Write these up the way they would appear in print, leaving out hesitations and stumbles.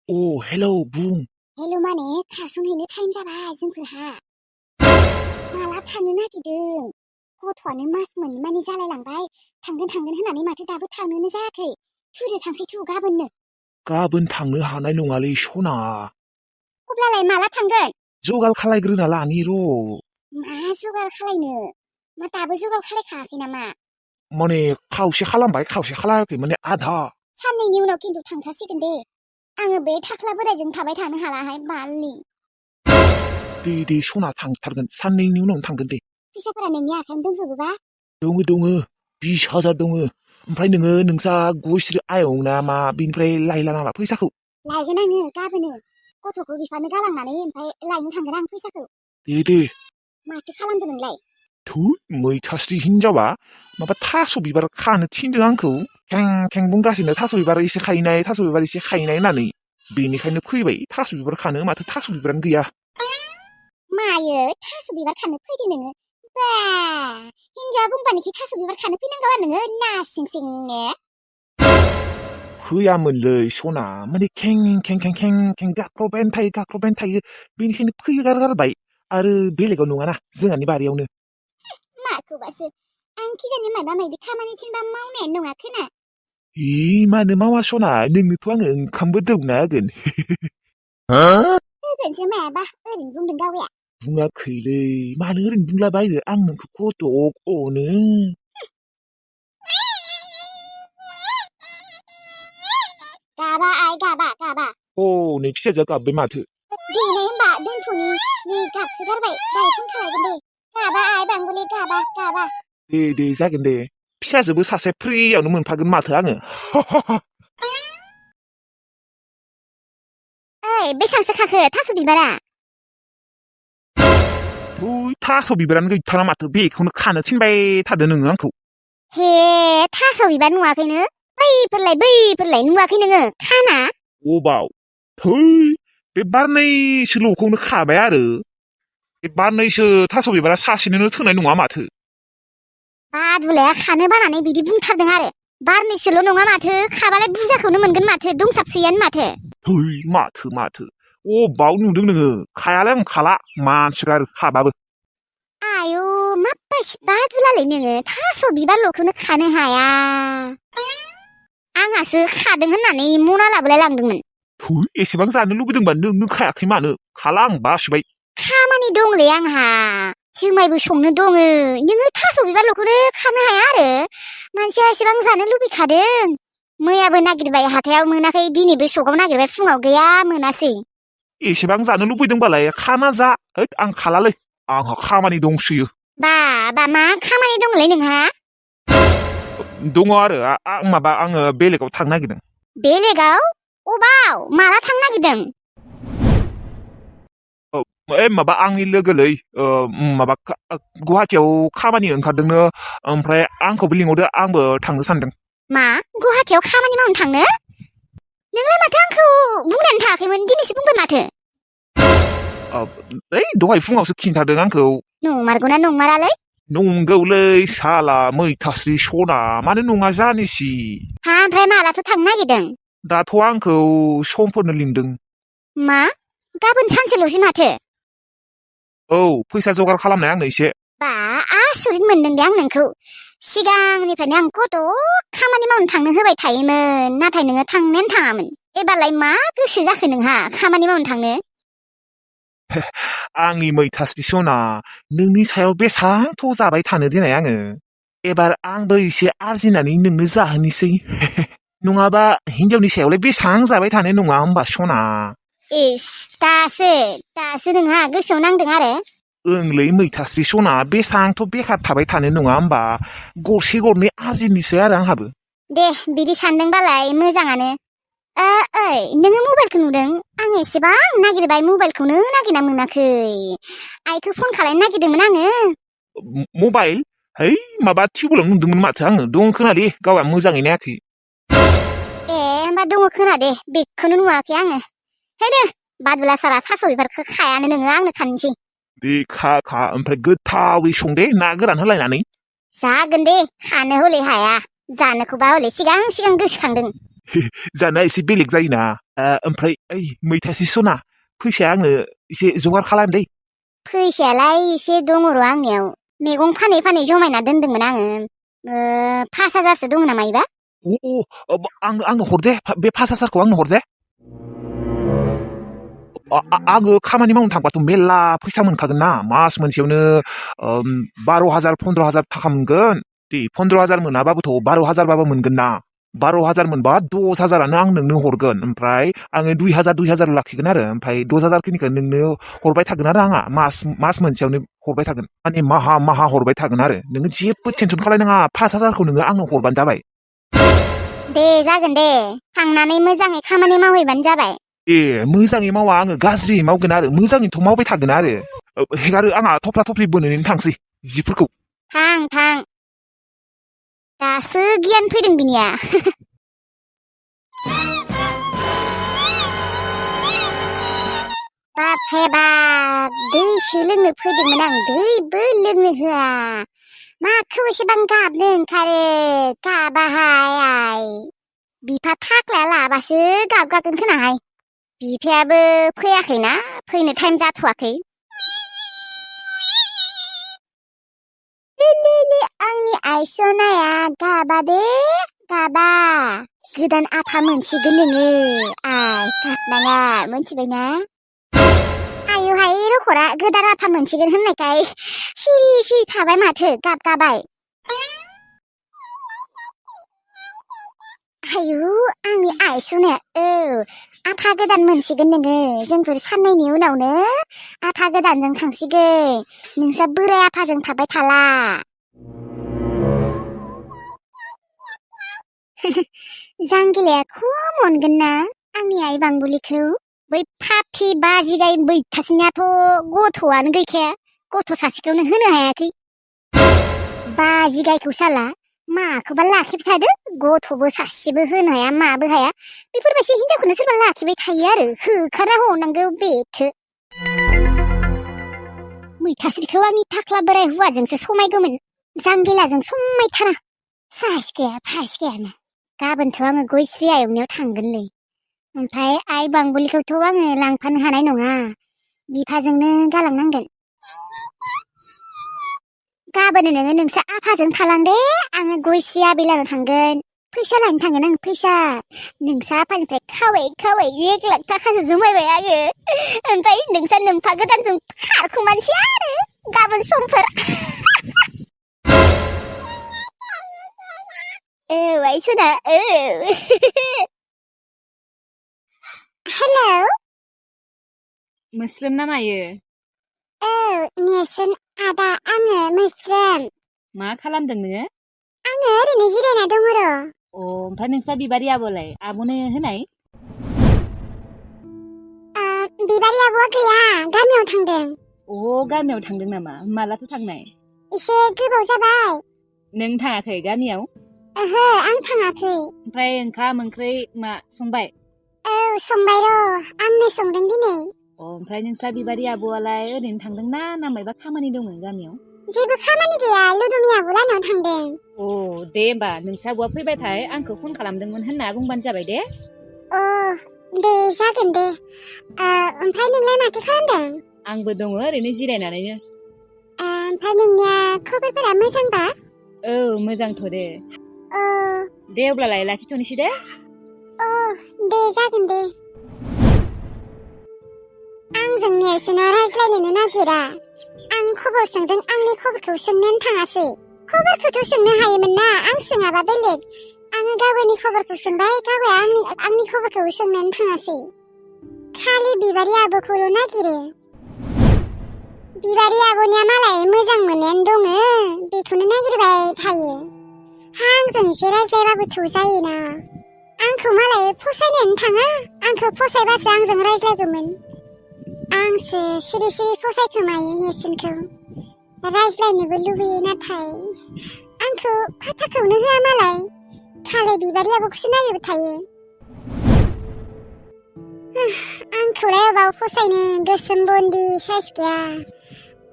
โอ้เฮลโลบุ้งहेल' माने खारसनहैनो टाइम जाबाय जोंफोरहा माला थांनो नागिरदों गथ'आनो मास मोननै मानि जालायलांबाय थांगोन होननानै माथो दाबो थांनोनो जायाखै थुदो थांसै थु गाबोननो गाबोन थांनो हानाय नङालै सना अब्लालाय माला थांगोन जगार खालायग्रोना लानि र' मा जगार खालायनो मा दाबो जगार खालायखायाखै नामा माने खावसे खालामबाय खावसे खालायाखै माने आधा साननैनि उनाव खिन्थु थांथारसिगोन दे आङो बे थाख्ला बोरायजों थाबाय थानो हालाहाय बालनि दे सना थांथारगोन साननैनि उनावनो थांगोन दे फैसाफोरा नोंनि आखायावनो दंजोबोबा दङ 20,000 दङ ओमफ्राय नोङो नोंसा गयस्रि आयं ना मा बिनिफ्राय लायला नामा फैसाखौ लायगोन आङो गाबोनो गथ'खौ बिफानो गालांनानै ओमफ्राय लायनो थांगोन आं फैसाखौ दे माथो खालामदों नोंलाय थु मैथास्रि हिनजावा माबा थास' बिबार खानो थिनदों आंखौ खें बुंगासिनो थास' बिबार एसे खायनाय होननानै बेनिखायनो फैबाय थास' बिबार खानो माथो थास' बिबारानो गैया मायो थास' बिबार खानो फैदो नोङो बा हिन्जावा बुंबानोखि थास' बिबार खानो फैनांगौ नोङो लासिंसिंनो फैयामोनलै सना माने खें गाख्रबबायानो थायो बेनिखायनो फैगारगारबाय आरो बेलेगाव नङाना जोंहानि बारियावनो माखौबासो आं खिजानि माबा माबि खामानि थिनबा मावनायानो नङा खोना मानो मावा सना नोंनोथ' आङो ओंखामबो दौना होगोन होगोनसो मायाबा ओरैनो बुंदों गावया बुङाखैलै मानो ओरैनो बुंलाबायनो आं नोंखौ कत' अनो गाबा आइ गाबा नै फिसाजोआ गाबबाय माथो देनाय होनबा दोनथ'नि नै गाबसो गारबाय दायो फन खालायगोन दे गाबा आइ बांबुलि गाबा दे जागोन दे फिसाजोबो सासे फ्रियावनो मोनफागोन माथो आङो ओइ बेसांसो खाखो थास' बिबारा थास' बिबारानो गैथारा माथो बेखौनो खानो थिनबाय थादो नोङो आंखौ हे थास' बिबार नुवाखैनो बैफोरलाय नुवाखै नोङो खाना अबाव बे बारनैसोल'खौनो खाबाय आरो बे बारनैसो थास' बिबारा सासेनोनो थोनाय नङा माथो बादुलाया खानो बानानै बिदि बुंथारदों आरो बारनैसोल' नङा माथो खाबालाय बुरजाखौनो मोनगोन माथो दंसाबसैयानो माथो माथो अबाव नुदों नोङो खायालाय आं खाला मानसिफ्रा आरो खाबाबो आयु माबायसि बादुलालै नोङो थास' बिबारल'खौनो खानो हाया आंहासो खादों होननानै मना लाबोलाय लांदोंमोन एसेबां जानो लुबैदोंबा नोंनो खायाखै मानो खाला आं बासिबाय खामानि दंलै आंहा जुमायबो संनो दङो नोङो थास' बिबारल'खौनो खानो हाया आरो मानसिया एसेबां जानो लुबैखादों मैयाबो नागिरबाय हाथायाव मोनाखै दिनैबो सकाव नागिरबाय फुङाव गैया मोनासै एसेबां जानो लुबैदोंबालाय खाना जा आं खालालै आंहा खामानि दंसोयो बा मा खामानि दंलै नोंहा दङ आरो आङो बेलेगाव थांनो नागिरदों बेलेगाव अबाव माला थांनो नागिरदों माबा आंनि लोगोलै माबा गुवाहाटियाव खामानि ओंखारदोंनो ओमफ्राय आंखौबो लिंहरदो आंबो थांनो सानदों मा गुवाहाटियाव खामानि मावनो थांनो नोंलाय माथो आंखौ बुंनानै थाङाखैमोन दिनैसो बुंबाय माथो दहाय फुङावसो खिन्थादों आंखौ नंमारगौना नंमारालै नंगौलै साला मैथास्रि सना मानो नङा जानोसि ओमफ्राय मालाथो थांनो नागिरदों दाथ' आंखौ समफोरनो लिंदों मा गाबोन सानसेल'सै माथो फैसा जगार खालामनाय आंनो एसे बा आसरित मोनदों दे आं नोंखौ सिगांनिफ्रायनो आं कत' खामानि मावनो थांनो होबाय थायोमोन नाथाय नोङो थांनायानो थाङामोन एबारलाय मा गोसो जाखो नोंहा खामानि मावनो थांनो आंनि मैथास्रि सना नोंनि सायाव बेसांथ' जाबाय थानो देनाय आङो एबार आंबो एसे आरजिनानै नोंनो जाहोनोसै नङाबा हिनजावनि सायावलाय बेसां जाबाय थानो नङा होमबा सना इस दासो नोंहा गोसोआव नांदों आरो ओंलै मैथास्रि सना बेसांथ' बेखार थाबाय थानो नङा होमबा गरसे गरनै आरजिनोसै आरो आंहाबो दे बिदि सानदोंबालाय मोजाङानो ओइ नोङो मबाइलखौ नुदों आं एसेबां नागिरबाय मबाइलखौनो नागिरना मोनाखै आइखौ फन खालामनो नागिरदोंमोन आङो मबाइल माबा टिउबवेलावनो नुदोंमोन माथो आङो दं खोनादे गावआ मोजाङै नायाखै होमबा दङ खोना दे बेखौनो नुवाखै आङो दे बादुला सारा थास' बिबारखौ खायानो नोङो आंनो खानोसै दे खा ओमफ्राय गोथावै संदे ना गोरान होलायनानै जागोन दे खानो हले हाया जानोखौबा हले सिगां गोसोखांदों जाना एसे बेलेग जायोना ओमफ्राय ओइ मैथासि सना फैसाया आंनो एसे जगार खालाम दै फैसायालाय एसे दङ र' आंनियाव मैगं फानै फानै जमायना दोनदोंमोन आङो 5,000सो दङ नामा इबा आंनो हर दे बे 5,000खौ आंनो हर दे आङो खामानि मावनो थांबाथ' मेल्ला फैसा मोनखागोन ना मास मोनसेयावनो 12,000 15,000 थाखा मोनगोन दे 15,000 मोनाबाबोथ' 12,000बाबो मोनगोन ना 12,000 मोनबा 10,000आनो आं नोंनो हरगोन ओमफ्राय आङो 2,000 लाखिगोन आरो ओमफ्राय 10,000 खिनिखौ नोंनो हरबाय थागोन आरो आंहा मास मोनसेयावनो हरबाय थागोन माने माहा हरबाय थागोन आरो नोङो जेबो टेनसन खालायनाङा 5,000खौ नोङो आंनो हरबानो जाबाय दे जागोन दे थांनानै मोजाङै खामानि मावहैबानो जाबाय मोजाङै मावा आङो गाज्रियै मावगोन आरो मोजाङैथ' मावबाय थागोन आरो हेगारो आंहा थफ्ला थफ्लि बोनोनो थांसै जिफोरखौ थां दासो गियान फैदों बिनिया बाप दैसो लोंनो फैदोंमोन आं दैबो लोंनो होआ माखौ एसेबां गाबनो ओंखारो गाबाहाय बिफा थाख्लाया लाबासो गाबगागोन खोनाहाय बिफायाबो फैयाखैना फैनो टाइम जाथ'वाखै आंनि आइसनाया गाबा दे गाबा गोदान आफा मोनसिगोन नोङो आइ गाबनाङा मोनथिबायना आयुहाय रखरा गोदान आफा मोनसिगोन होननायखाय सिरि थाबाय माथो गाबगाबाय आयु आंनि आइसनाया आफा गोदान मोनसिगोन नोङो जोंफोर साननैनि उनावनो आफा गोदानजों थांसिगोन नोंसा बोराय आफाजों थाबाय थाला जांगिलाया खम मोनगोन ना आंनि आइ बांबुलिखौ बै फाफि बाजिगाय बैथासिनियाथ' गथ'आनो गैखाया गथ' सासेखौनो होनो हायाखै बाजिगायखौ साला माखौबा लाखिबाय थादो गथ'बो सासेबो होनो हाया माबो हाया बेफोरबायदि हिनजावखौनो सोरबा लाखिबाय थायो आरो होखारना हरनांगौ बेखौ मैथास्रिखौ आंनि थाख्ला बोराय हौवाजोंसो समायगौमोन जांगिलाजों समायथारा साहस गैया फास गैयानो गाबोनथ' आङो गयस्रि आयंनियाव थांगोनलै ओमफ्राय आइ बांबुलिखौथ' आङो लांफानो हानाय नङा बिफाजोंनो गालांनांगोन गाबोन नोङो नोंसा आफाजों थालांदे आङो गयस्रि आबैलानाव थांगोन फैसा लायनो थांगोन आं फैसा नोंसा आफानिफ्राय खावै 1 लाख थाखासो जमायबाय आङो ओमफ्राय नोंसा नोमफा गोदानजों खारखुमानोसै आरो गाबोन समफोर आइसना हेलौ मोस्रोम ना मायो नेर्सोन आदा आङो मोस्रोम मा खालामदों नोङो आङो ओरैनो जिरायना दङ र' ओमफ्राय नोंसा बिबारि आब'लाय आब'नो होनाय बिबारि आब'आ गैया गामियाव थांदों गामियाव थांदों नामा मालाथो थांनाय एसे गोबाव जाबाय नों थाङाखै गामियाव ओहो आं थाङाखै ओमफ्राय ओंखाम ओंख्रि मा संबाय संबाय र' आंनो संदों दिनै ओमफ्राय नोंसा बिबारि आब'आलाय ओरैनो थांदों ना मायबा खामानि दङ गामियाव जेबो खामानि गैया लुदुमि आब' लानाव थांदों दे होमबा नोंसा आब'आ फैबाथाय आंखौ फन खालामदोंमोन होनना बुंबानो जाबाय दे दे जागोन दे ओमफ्राय नोंलाय माथो खालामदों आंबो दङ ओरैनो जिरायनानैनो ओमफ्राय नोंनिया खबरफोरा मोजांबा मोजांथ' दे दे अब्लालाय लाखिथ'नोसै दे दे जागोन दे आंजों नेर्सोना रायज्लायनोनो नागिरा आं खबर सोंदों आंनि खबरखौ सोंनोनो थाङासै खबरखौथ' सोंनो हायोमोन ना आं सोङाबा बेलेग आङो गावनि खबरखौ सोंबाय गावआ आंनि खबरखौ सोंनोनो थाङासै खालि बिबारि आब'खौल' नागिरो बिबारि आब'निया मालाय मोजां मोननायानो दङ बेखौनो नागिरबाय थायो आंजों एसे रायज्लायबाबोथ' जायोना आंखौ मालाय फसायनोनो थाङा आंखौ फसायबासो आंजों रायज्लायगौमोन आंसो सिरि फसायखोमायो नेर्सोनखौ रायज्लायनोबो लुबैयो नाथाय आंखौ फाथाखौनो होआ मालाय खालि बिबारि आब'खौसो नागिरबाय थायो आंखौलाय अबाव फसायनो गोसोम बन्दी साइस गैया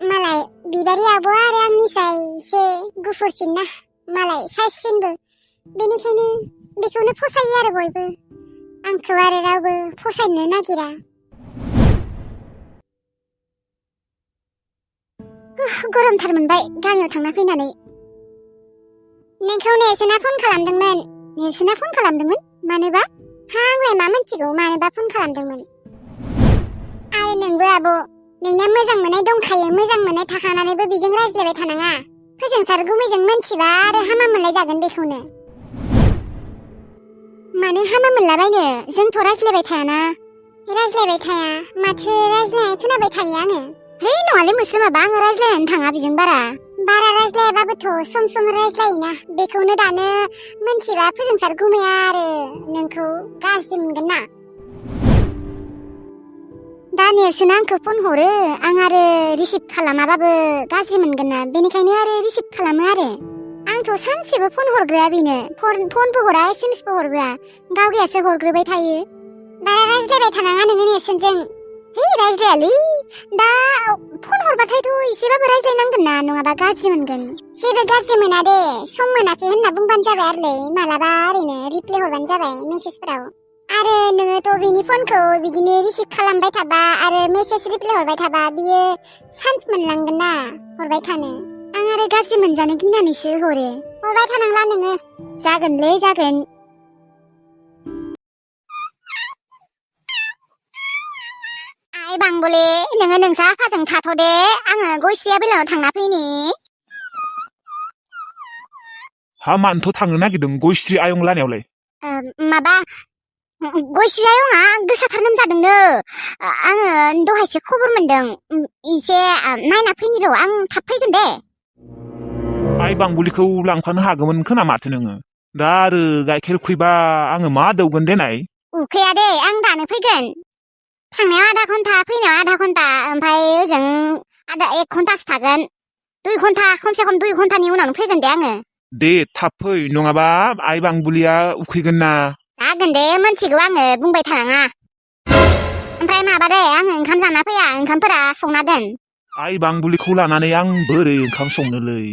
मालाय बिबारि आब'आ आरो आंनिसाय एसे गुफुरसिन ना मालाय साइससिनबो बेनिखायनो बेखौनो फसायो आरो बयबो आंखौ आरो रावबो फसायनो नागिरा गरमथार मोनबाय गामियाव थांना फैनानै नोंखौ नेर्सोना फन खालामदोंमोन मानोबा आंलाय मा मिथिगौ मानोबा फन खालामदोंमोन आरो नोंबो आब' नोंना मोजां मोननाय दंखायो मोजां मोननाय थाखानानैबो बेजों रायज्लायबाय थानाङा फोजोंसार गुमैजों मोनथिबा आरो हामा मोनलाय जागोन बेखौनो मानो हामा मोनलाबायनो जोंथ' रायज्लायबाय थायाना रायज्लायबाय थाया माथो रायज्लायनाय खोनाबाय थायो आङो है नङालै मोसो माबा आङो रायज्लायनानै थाङा बेजों बारा रायज्लायाबाबोथ' सम सम रायज्लायोना बेखौनो दानो मोनथिबा फोजोंसार गुमैया आरो नोंखौ गाज्रि मोनगोन ना दा नेर्सोना आंखौ फन हरो आं आरो रिसिभ खालामाबाबो गाज्रि मोनगोन ना बेनिखायनो आरो रिसिभ खालामो आरो आंथ' सानसेबो फन हरग्रोआ बेनो फनबो हरा एसएमएसबो हरग्रोआ गावगायासो हरग्रोबाय थायो बारा रायज्लायबाय थानाङा नोङो नेर्सोनजों है रायज्लायालै दा फन हरबाथायथ' एसेबाबो रायज्लायनांगोन ना नङाबा गाज्रि मोनगोन जेबो गाज्रि मोना दे सम मोनाखै होनना बुंबानो जाबाय आरोलै मालाबा ओरैनो रिप्लाय हरबानो जाबाय मेसेजफोराव आरो नोङोथ' बिनि फनखौ बिदिनो रिसिभ खालामबाय थाबा आरो मेसेज रिप्लाय हरबाय थाबा बियो चान्स मोनलांगोन ना हरबाय थानो आं आरो गाज्रि मोनजानो गिनानैसो हरो हरबाय थानांला नोङो जागोनलै जागोन आइ बांबले नोङो नोंसा आफाजों थाथ' दे आङो गयस्रिया बेलायाव थांना फैनि हा मानोथ' थांनो नागिरदों गयस्रि आयं लानायावलाय माबा गयस्रि आयंआ गोसाथार लोमजादोंनो आङो दहायसो खबर मोनदों एसे नायना फैनि र' आं थाब फैगोन दे आइ बांबुलिखौ लांफानो हागौमोन खोना माथो नोङो दा आरो गाइखेर उखैबा आङो मा दौगोन देनाय उखैया दे आं दानो फैगोन थांनायाव आधा घन्टा फैनायाव आधा घन्टा ओमफ्राय ओजों 1 घन्टासो थागोन 2 घन्टा खमसे खम 2 घन्टानि उनावनो फैगोन दे आङो दे थाब फै नङाबा आइ बांबुलिया उखैगोन ना जागोन दे मोनथिगौ आङो बुंबाय थानाङा ओमफ्राय माबा दे आङो ओंखाम जाना फैया ओंखामफोरा संना दोन आइ बांबुलिखौ लानानै आं बोरै ओंखाम संनोलै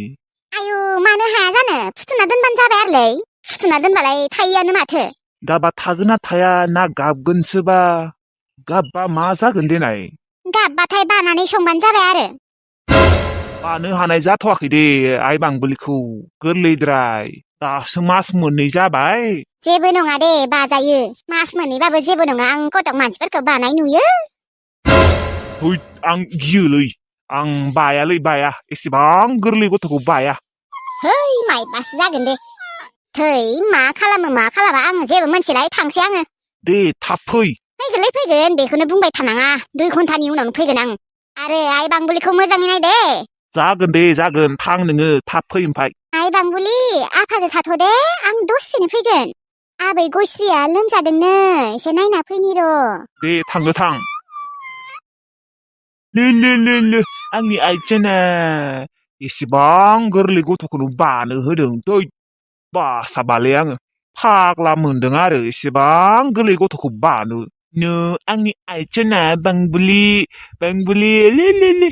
आयु मानो हाया जानो फुथुना दोनबानो जाबाय आरोलै फुथुना दोनबालाय थायोआनो माथो गाबा थागोन ना थाया ना गाबगोनसोबा गाबबा मा जागोन देनाय गाबबाथाय बानानै संबानो जाबाय आरो बानो हानाय जाथ'वाखै दे आइ बांबुलिखौ गोरलैद्राय दासो मास 2 जाबाय जेबो नङा दे बाजायो मास 2बाबो जेबो नङा आं कटक मानसिफोरखौ बानाय नुयो है आं गियोलै आं बाया एसेबां गोरलै गथ'खौ बाया है माइबासो जागोन दे थै मा खालामा आङो जेबो मोनथिलाय थांसै आङो दे थाब फै फैगोन बेखौनो बुंबाय थानाङा 2 घन्टानि उनावनो फैगोन आं आरो आइ बांबुलिखौ मोजाङै नायदे जागोन थां नोङो थाब फै ओमफाय आइ बांबुलि आफादो थाथ' दे आं दसेनो फैगोन आबै गयस्रिया लोमजादोंनो एसे नायना फैनि र' दे थां लो आंनि आइजोना एसेबां गोरलै गथ'खौनो बानो होदों दै बासाबालै आङो फाग्ला मोनदों आरो एसेबां गोरलै गथ'खौ बानो नो आंनि आइजोना बांबुलि लो